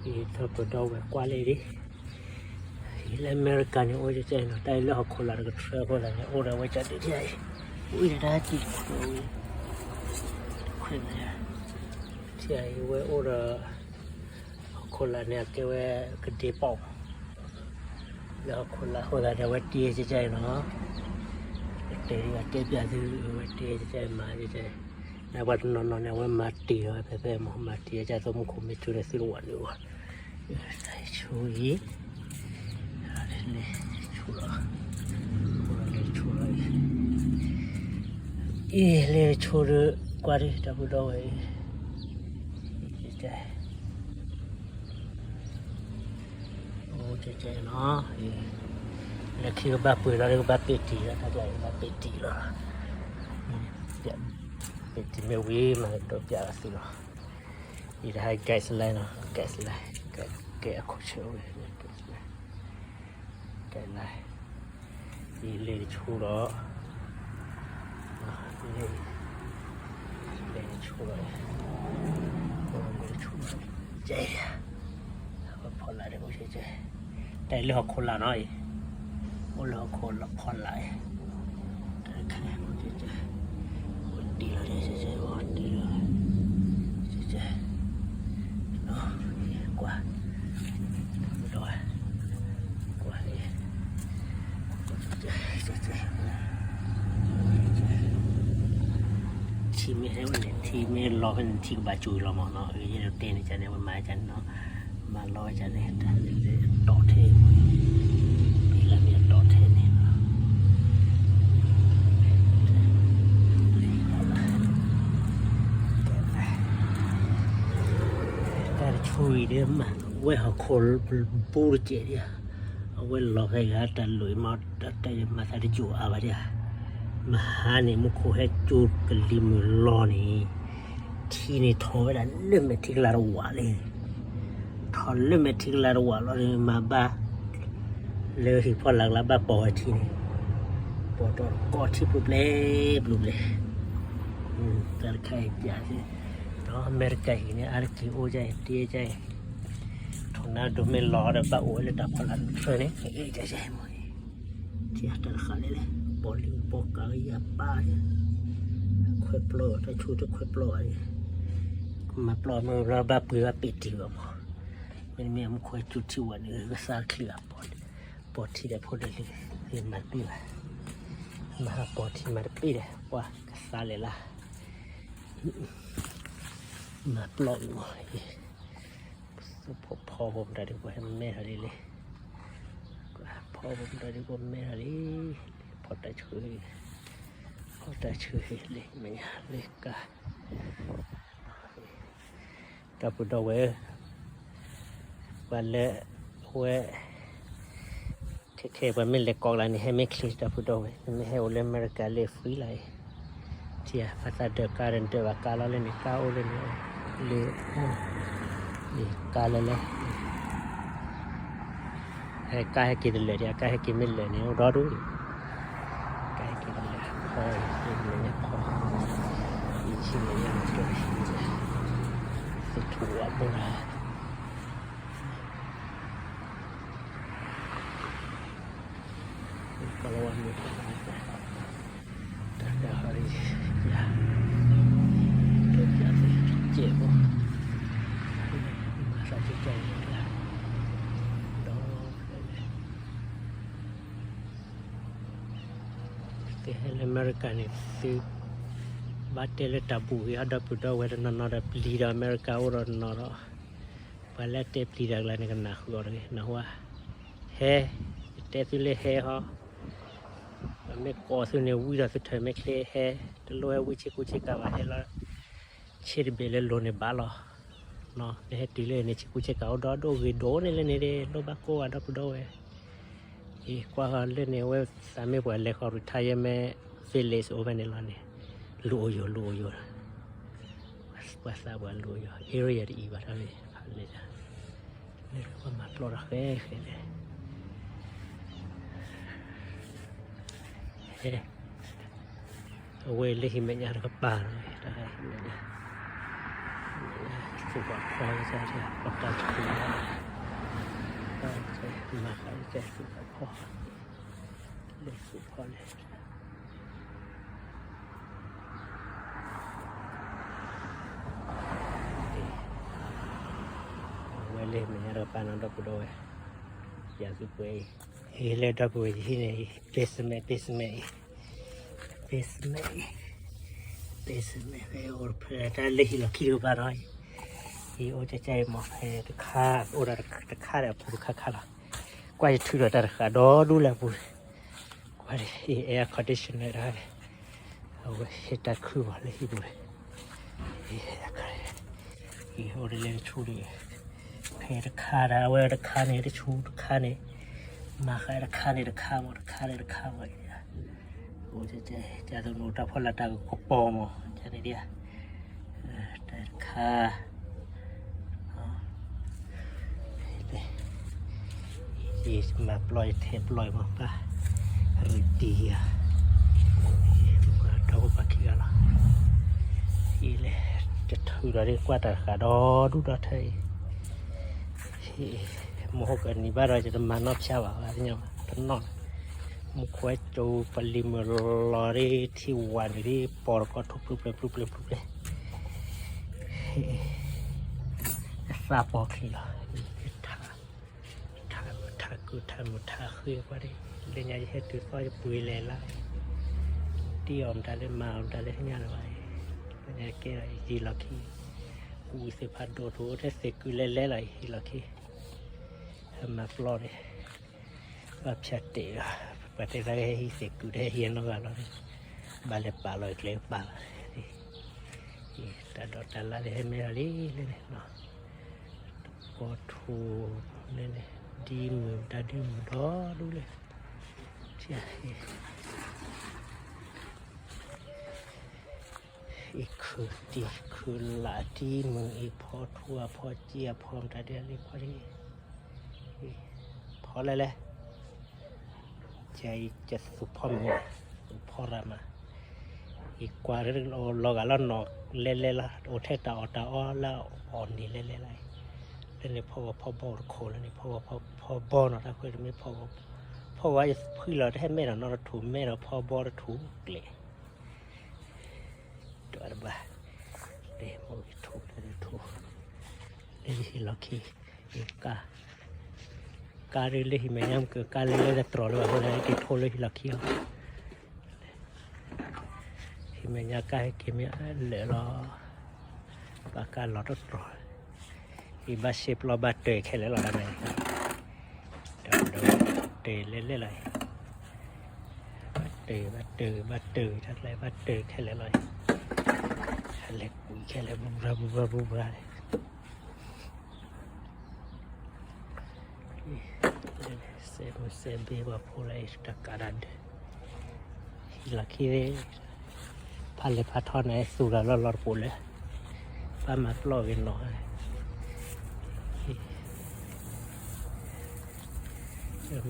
ဒီပုၢ်ဒီဝဲၢ်ကွၢ်လၢအံၤ, လၢအမဲရကၤန့ၣ် အိၣ်ကဲကဲနီၤ, တၢ်အံၤလၢဟီၣ်ခိၣ်လာ်တကထြၢအဃိသတးန့ၣ် အိၣ်ဒီးဝဲကၠီဒုးထံအံၤ, ဝံၤဒီးတၢ်တံၤခွဲးဝံၤ, ခွဲးဝံၤ, ထံအံၤဝဲအိၣ်ဒီး ဟီၣ်ခိၣ်လာ်န့ၣ် အကဲဝဲကဒ့ပီၣ် လၢဟီၣ်ခိၣ်လာ်အဃိသတးန့ၣ် အဝဲတ့ကဲကဲအံၤနီၤ, ကတဲာ်အီၤတဲပျးသု အဝဲတ့ကဲကဲအံၤမၤကဲကဲအံၤ, နပှၤတနီၤနီၤန့ၣ် အဝဲမၤတ့ၢ်လီၤဝဲဖဲဖဲမ့ၢ် မၤတ့ၢ်ကဲကဲအံၤ သိမူခိၣ်မ့ၢ်ဆိန့ၣ်သုတဝးန့ၣ်ဝဲ, တၢ်ဆိအံၤ လဲၤဆိလီၤ, လဲၤဆိလီၤ, အ့ လဲၤဆိဒီး ကွၢ်ဒံး ဒီပုၢ်ဒီဝဲၢ်အံၤ, အိၣ်ကဲကဲနီၤ, လၢခံကဘၣ်ပှ့ၤလီၤ လၢကဘၣ်ပ့းတံၢ်လီၤ တၢ်ကျါကဘၣ်ပ့းတံၢ်လီၤ, ပ့းတံၢ်မ့ၢ်ဝံၤမး ကတိၤပျးလီၤသုလီၤ, အံၤတဟါ gas line နီၤ gas line ကဲအခိၣ်ဆၢဝဲ gas line အံၤလဲၤတဆိဒီး လဲၤတဆိဒီး လဲၤတဆိဒီး ကဲ အဝဲဖီလာ်ဒီး အိၣ်ကဲကဲ, တၢ်အံၤလၢဟီၣ်ခိၣ်လာ်နီၤအံၤ, အိၣ်လၢဟီၣ်ခိၣ်လာ်ဖီလာ်အံၤ, တၢ်တခါန့ၣ် အိၣ်ကဲကဲ, အိၣ်တ့ၢ်လီၤ ကဲကဲ အိၣ်တ့ၢ်လီၤ ကဲကဲ, ကွၢ် ဒီး ကွၢ် ထံမ့ၢ်ဟဲဝဲန့ၣ် ထံမ့ၢ်လီၤဖဲန့ၣ် ထံကဘၣ်စူၤလီၤမးနီၤ, ယဲဒၣ်တဲန့ၣ်ကန့ၣ် ဝဲမၤကန့ၣ်နီၤ, မၤလီၤဝဲကန့ၣ် တၢ်လၢအတီထဲအံၤ, ဖဲလၢမ့ၢ်အတီထဲန့ၣ် တၢ်တဆိအံၤဒ်မး ဝဲဟီၣ်ခိၣ်ပူတကဲးဒံးဧါ, အဝဲလီၤဖဲယၤတၢ်လိၣ်အံၤမး တၢ်ယမၤသးတယိာ်အါဘၣ်ဒံးဧါ, မဟါန့ၣ် မူခိၣ်ဟဲစူၤကလံၤမုၢ်လီၤန့ၣ်, ထံန့ၣ်ထီၣ်ဝဲဒၣ်လၢမဲာ်ထံကလၤတဝးလံ, ထီၣ်လၢမဲာ်ထံကလၤတဝးလီၤန့ၣ် မၤဘၣ် လၢဟံၣ်ဖီလာ်ကလၤဘၣ်ပိာ်ဝဲထံန့ၣ်, ပိာ်ထီၣ်ကိးထံပျူၤပျဲၢ်ပျူၤပျဲၢ်, တၢ်တခါအံၤပျးသ့, ဒီးအမဲရကၤဟံၣ်န့ၣ် အါတက့ၢ်အိၣ်ဒ်အံၤ တ့ဒ်အံၤ, ထီၣ်နါဒိၣ်မ့ၢ်လီၤဒီးဘၣ်အိၣ်ဝဲလၢတၢ်ဖီလာ်တဆၢန့ၣ် ကဲကဲမး, ထံအတၢ်တဃာ်လဲၣ်လဲၣ်, ပိာ်လံပိာ်ကးဝဲယၤပၢ်, ခွဲးပျီတၢ်ဆူၣ်တခွဲးပျီဘၣ်, ကမၤပျီမ့ၢ်ဘျီဘၣ်ပှ့ၤဘၣ်ပ့းတံၢ်ဘၣ်မး, မ့တမ့ၢ်မူခိၣ်ဟဲစူၤထံဝဲန့ၣ် ကသါတချုးဘၣ် ပိာ်ထံဒီးဖိဒၢလံ, မၤတပ့ၢ်ဘၣ်, မၤပိာ်ထံမၤတပ့ၢ်ဒီး ပှၤကသါလဲၤလၢ်, မၤပျီအံၤမး, ဖီဖီဖိမတၤဒ်ပှၤဟဲမဲထီၣ်လံလံ, ဖီဖိမတၤဒ်ပှၤမဲထီၣ်လံ, ဖီတၢ်ဆှၢ, ဖီတၢ်ဆှၢလံ မဲာ်ညါလၢကါ ဒီပုၢ်ဒီဝဲၢ်, ပှၤလၢအဝဲ ခဲခဲ ပှၤမ့ၢ်လဲၤကိးကလါန့ၣ် ဟဲမ့ၢ်ချ့ ဒီပုၢ်ဒီဝဲၢ်, နမ့ၢ်ဟဲအိၣ်လၢအမဲရကၤလၢ free လီၤအံၤ, ထံၣ်ဧါ ပှၤသးဒၢးကါဒီးဒၢးဘၣ်ကါလီၤလၢန့ၣ် ကါအိၣ်လၢန့ၣ်, လၢ ကါလၢလဲၣ် ဟဲကါဟဲက့ၤတလၢာ်ဒံး, ကါဟဲက့ၤမ့ၢ်လၢာ်န့ၣ် အိၣ်ဒီဒူၣ်, ကါဟဲက့ၤတလၢာ် ဖီအံၤ မ့ၢ်ညါဖီ, ယဆံးမ့ၢ်ညါ သုထူၣ်ဝဲဘိလီၤ, ကလီၤဝဲမ့ၢ် တၢ်ဟးရံ ယၤ ကဲဘိ မၤသးကဲကဲဒီး ကဟဲလၢအမဲရကၤန့ၣ် သုဘၣ်တဲလၢတၢ်ဘူၣ်ဂ့ၤ အဒီပုၢ်ဒီဝဲၢ်တနီၤနီၤဒီး ပျံၤဒီးအမဲရကၤအိၣ်ဒီးတနီၤဒီး ပှၤလၢတဲပျံၤတၢ်ကျါန့ၣ် ကနၢ်ဃုာ်အီၤတဂ့ၤ နၢ်ဟူဧါ, ဟဲ, ယတဲသုလၢဟဲဟီ, ပမ့ၢ်ကိးသုန့ၣ် ဝံဒီးသုထၢၣ်မဲာ်ချ့ဟဲ, တလိၣ်ဟဲဝံဆ့ကူဆ့ကၤဘၣ် ဟဲလီၤ ဆ့တဘ့ၣ်လၢလိၤန့ၣ်ဘၣ်လီၤ. နဟဲတုၤလၢန့ၣ် ဆ့ကူဆ့ကၤအိၣ်ဒီဒိၣ်ဂ့ၤဒိၣ်န့ၣ်လၢန့ၣ် လိၣ်ဘၣ်ကိးဂၤဒီပုၢ်ဒီဝဲၢ်, အံၤကွၢ်ဃီလၢန့ၣ် အဝဲသးမ့ၢ်ပှၤလဲၤဃီၤ retirement village အိၣ်ဖဲန့ၣ်လီၤန့ၣ်, လူအိၣ်ယိာ် လူအိၣ်ယိာ်, ပှၤသးပှၢ်လူအိၣ်ယိာ် area တအံၤဘၣ်ထီၣ်န့ၣ်, လၢပှၤမၤပျီတၢ်ဃဲဃဲန့ၣ် အဝဲလၢဟံၣ်မဲာ်ညါတကပၤလီၤ, တၢ်ဟံၣ်မဲာ်ညါ, သူၣ်ပှၤဖီလၢတၢ် ပှၤတၢ်ဆူၣ် မၤဃာ်ကဲသူၣ်ဖီ, လၢသူၣ်ဖီလဲၣ်, ဝဲလၢမဲာ်ညါတကပၤနီၤ ဒီပုၢ်ဒီဝဲၢ်, ယၤသူပှဲၤအံၤ, အံၤလၢဒီပုၢ်ဝဲၢ်ယဟံၣ်န့ၣ်အံၤ basement, basement အံၤ, basement အံၤ, basement ဖဲအိၣ်ဖဲတၢ်လၢဟံၣ်လီၢ်ခံတကပၤနီၤ, အံၤအိၣ်ကကဲအံၤမ့ၢ်ဖဲတခါ, အိၣ်ဒီးတခါဒီးအပူၤတခါခါလီၤ, ကွၢ်ယထုးဒီးတၢ်တဃာ်ဒီဒူၣ်လၢအပူၤ, ကွၢ် air conditioner တခါန့ၣ်, အဝဲဟ့ၣ်တၢ်ခုၣ်ဘၣ်လၢဟံၣ်ပူၤန့ၣ်, အံၤအိၣ်ဒ်လဲၣ်တဆူန့ၣ်, ဖဲတခါဒီး အဝဲတခါန့ၣ် တဆူတခါန့ၣ်, မၤဃာ်တခါန့ၣ်တခါမ့ၢ် တခါန့ၣ်တခါမ့ၢ်, အိၣ်ကကဲ တၢ်သနူတၢ်ဖီလာ်တၢ်ကပီၤမ့ၢ် ကန့ၣ်ဒ်ဧါ, တၢ်တခါ ယမၤပျီယထဲပျီမ့ၢ်ပၢ်, ရံတံယၤ, မၤဒီးပှၤခံဂၤလီၤ, အံၤလဲၣ်, တထုးဒီးဒ်ကွၢ်တၢ်တဃာ်ဒီဒူၣ်ဒီထၢအံၤ, မဟိကနံၤဘၣ်ဒီး ယတမၤနီၢ်ဖၠါဘၣ် ဘၣ်သ့ၣ်ညါဘၣ် တနီၣ်, မူခိၣ်ဝဲကၠိပလံၤမုၢ်လီၤဒ်ထံဝါန့ၣ်ဒ် ပီၤတကီၢ်ထူပျူၤပျဲၤပျူၤပျဲၤပျူၤပျဲၤ, အသးပီၤချံလီၤ, ထါ, ထါမုၢ်ထါကုၢ်ထါမုၢ်ထါဃ့ကွၢ်ဒ်, လၢညါယဟဲတုၤသီၣ်ယပှ့ၤလဲၤလၢ, တံၢ်အီၤမတၤလၢမၤအီၤမတၤလၢညါလၢၤဘၣ်, လၢညါကဲဒီးယံာ်လီၤခံ, ဝံၤသ့ၣ်ဖးဒိၣ်ထူၣ်ထဲသ့ၣ်ကုလဲၤလဲၤလီၤ ယံာ်လီၤခံ, မၤပျီန့ၣ် ဘၣ်ဖၠါတဲာ်လီၤ, ပှၤတဲသးဟဲဟံးသ့ၣ်ကုထဲဟံးအနီၢ်ဂၤလီၤ, ဘၣ်လဲၤပာ်လီၤကျဲပာ်လီၤ, တၢ်ဒိးတၢ်လၢ်လၢဟဲမ့ၢ်လီၤလံလၢန့ၣ်, ကီၢ်ထူန့ၣ်န့ၣ်, ဒ်မုၢ်တၢ်ဒ်မုၢ်ဒီဒူၣ်လၢ, အံၤခုၣ်တံၢ် ခုၣ်လၢ်တံၢ်မုၢ်အံၤ ဖီထူအဖီစ့အဖီမတၤဒ်လဲၣ်ကွၢ်ဒ်, ဖီလဲၣ်လဲၣ်, ကဲအံၤကသူၣ်ဖီမ့ၢ်, သူၣ်ဖီရၤမး, အံၤကွၢ်လီၤဂာ်လီၤနီၢ်လဲၤလဲၤလီၤ, အိၣ်ထဲတၢ်အီၣ်တၢ်အီလၢအီၣ်န့ၣ်လဲၤလဲၤလီၤ, လၢန့ၣ်ဖီဂီၤဖီဘီတခိၣ်လၢန့ၣ်, ဖီဂီၤဖီဘီနီၤ တၢ်ခွဲးတမ့ၢ်ဖီဂီၤ, ဖီဂီၤယဖှံလီၤတဟဲမဲာ်ဒီးနီၢ်တထူၣ်မဲာ်ဒီးဖီဘီတထူၣ်ကျဲၣ် တဘၣ်, လၢမိၢ်က့ၤထိၣ်လၢထူၣ်, လၢယဟံၣ်လီၢ်ခံ, ကါ, ကါဒ်လၢဟံၣ်မဲာ်ညါမ့ၢ်ကကါလၢလၢတတြီၤလၢၤဘၣ်အဃိဒီး က့ၤထိၣ်လၢဟံၣ်လီၢ်ခံလီၤ, ဟံၣ်မဲာ်ညါကါဟဲက့ၤမ့ၢ်လၢာ်လီၤ, ဘၣ်ကါလီၤတတြီၤ, အံၤဘၣ်ရှဲပျီဘၣ်တၢၢ်ခဲလၢာ်လီၤ တၢ်မဲာ်ညါ ဒီးတဲလဲၣ်လဲၣ်လီၤ, ဘၣ်တၢၢ် ဘၣ်တၢၢ် ဘၣ်တၢၢ် တၢ်ကျဲဘၣ်တၢၢ်ခဲလၢာ်လီၤ, လဲၤကွံာ်ခဲလၢာ် ဘူဘြါ ဘူဘြါ ဘူဘြါန့ၣ်, စဲမုၢ်စဲဘ့ပှၤဖိလၢတၢ်ကးတၢ်ဒၢး, ဟံၣ်လီၢ်ခံ, ဖးလဲၢ်ဖးထီန့ၣ် သူၣ်လီၤလီၤလီၤတပူၤလၢ, ဘၣ်မၤပျီဂ့ၤနီၤ,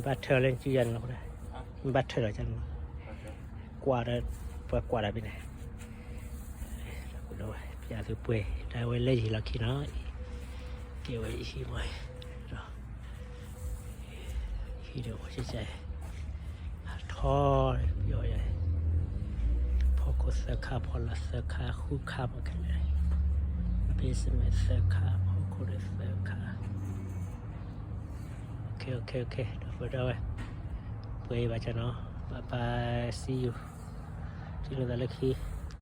ဘၣ်ထၢလၢနစုယၤန့ၣ်လီၤ, ဘၣ်ထၢလီၤကန့ၣ်လီၤ, ကွၢ်ဒီး, ပှၤကွၢ်တၢ်ဖဲန့ၣ်, ပျၢ်သုပှဲၤ တၢ်ဝဲလၢယဟံၣ်လီၢ်ခံနီၤ, ကဲဝဲယဟံၣ်မး, ဟံၣ်ဒီးအိၣ်ကဲကဲ, အထီၣ်ပယီၤယဲ, ဖီခိၣ်သၢခါ ဖီလာ်သၢခါ ဃုခါမးခဲလၢာ်, basement သၢခါ ဖီခိၣ်ဒီးသၢခါ, ဒီပုၢ်ဒီဝဲၢ်, ပှဲၤဘၣ်ကနီၤ, bye bye, see you, ထံၣ်လိာ်သးလၢခံ